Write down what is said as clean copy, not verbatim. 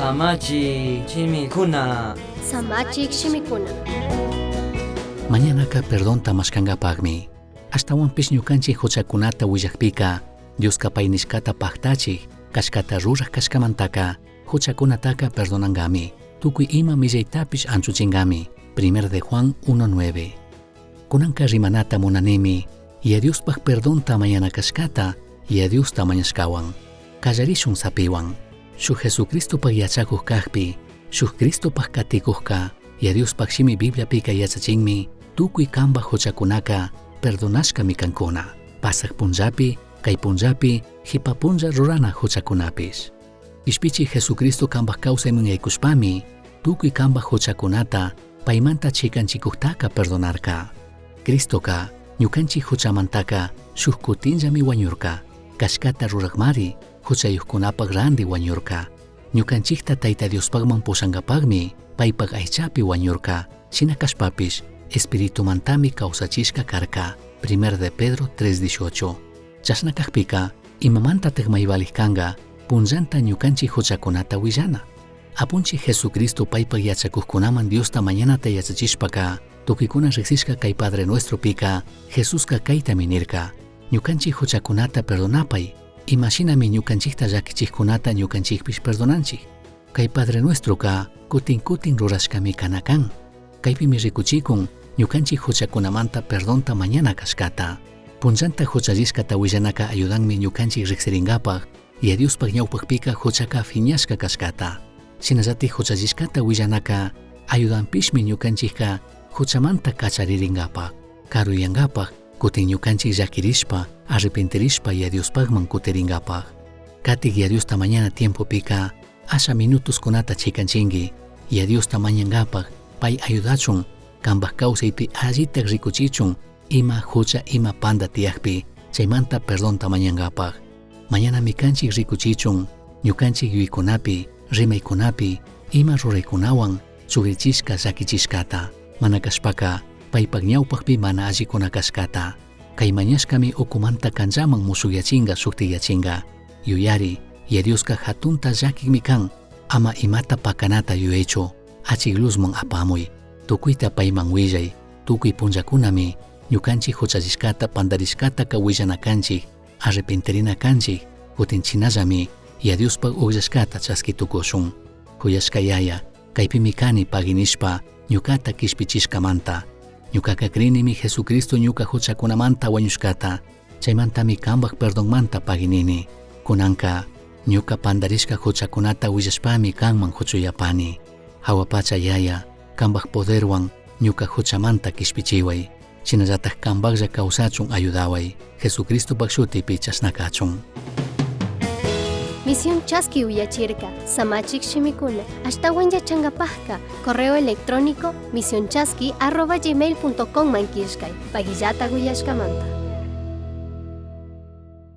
Samachik shimikuna. Samachik shimikuna. Mañanaka perdonta mashkangapakmi. Ashtahuanpish ñukanchik huchakunata willakpika, Dioska pay nishkata paktachik, kashkata ruraj kashkamantaka, huchakunataka perdonankami, tukuy ima millaytapish anchuchinkami. Primer de Juan 1.9. Kunanka rimanata munanimi, Yaya Diospaj perdonta mañana kashkata, Yaya Diosta mañashkawan. Kallarishun sapiwan. Shuj Jesucristopaj yachakuj kajpi, shuj Cristopaj katikujka, Yaya Diospaj shimi Bibliapika yachachinmi, tukuy kambaj huchakunaka perdonashkami kankuna. Pasaj punllapi, kay punllapi, jipa punlla rurana huchakunapish. Kishpichij Jesucristo kambaj kawsayman yaykushpami, tukuy kambaj huchakunata paymanta chikanchikujtaka perdonarka. Cristoka ñukanchik huchamantaka shuj kutinllami wañurka, kashkata rurajmari huchayujkunapaj randi wañurka. Ñukanchikta Tayta Diospajman pushankapajmi paypaj aychapi wañurka, shina kashpapish espiritumantami kawsachishka karka. Primer de Pedro 3:18. Chashna kajpika, imamantataj may valij kanka punllanta ñukanchik huchakunata willana? Apunchik Jesucristo paypaj yachakujkunaman Diosta mañanata yachachishpaka, tukuykuna riksishka kay Padre Nuestropika, Jesuska kaytami nirka, Ñukanchik huchakunata perdonapay, imashinami ñukanchikta llakichikkunata ñukanchikpish perdonanchik. Kay Padre Nuestroka kutin kutin rurashkami kana kan. Kaypimi rikuchikun ñukanchik huchakunamanta perdonta mañana kashkata. Punllanta huchallishkata willanaka ayudanmi ñukanchik riksiringapaj Yaya Diospaj ñawpajpika huchaka fiñashka kashkata. Shinallatik huchallishkata willanaka ayudanpishmi ñukanchikka huchamanta kachariringapaj, karuyangapaj, kutin ñukanchik llakirishpa, arrepentirishpa Yaya Diospajman kutiringapaj. Katik Yaya Diosta mañana tiempopika asha minutoskunata chikanchinki Yaya Diosta mañangapaj pay ayudachun, kambaj kawsaypi allitak rikuchichun ima hucha ima panda tiyakpi chaymanta perdonta mañangapaj. Mañanami kanchik rikuchichun ñukanchik yuyaykunapi, rimaykunapi, ima ruraykunawan chugrichishka llakichishkata, mana kashpaka paypak ñawpakpi mana allikuna kashkata. Kay mañashkami ukumanta kanllaman mushukyachinka shuktiyachinka. Yuyari, Yaya Dioska hatunta llakikmi kan, ama imata pakanata yuyaychu, achik luzman apamuy. Tukuyta payman willay, tukuy punllakunami ñukanchik huchallishkata pandarishkataka willana kanchik, arrepentirina kanchik, kutin chinallami Yaya Diospaj ukllashkata chaski tukushun. Juyashka Yaya, kaypimi kani pagui nishpa ñukata kishpichishkamanta. Ñukaka crinimi Jesucristo ñuka huchakunamanta wañushkata, chaymantami kambaj perdonmanta pagui nini. Kunanka, ñuka pandarishka huchakunata willashpami kanman huchuyapani. Jahua pacha Yaya, kambaj poderwan ñuka huchamanta kishpichiway. Shinallataj kambajlla kawsachun ayudaway. Jesucristopaj shutipi chashna kachun. Misión Chaski uyachirka, Samachik shimikuna, ashtawan yachangapajka, correo electrónico misionchaski@gmail.com man killkay, paguillata uyashkamanta.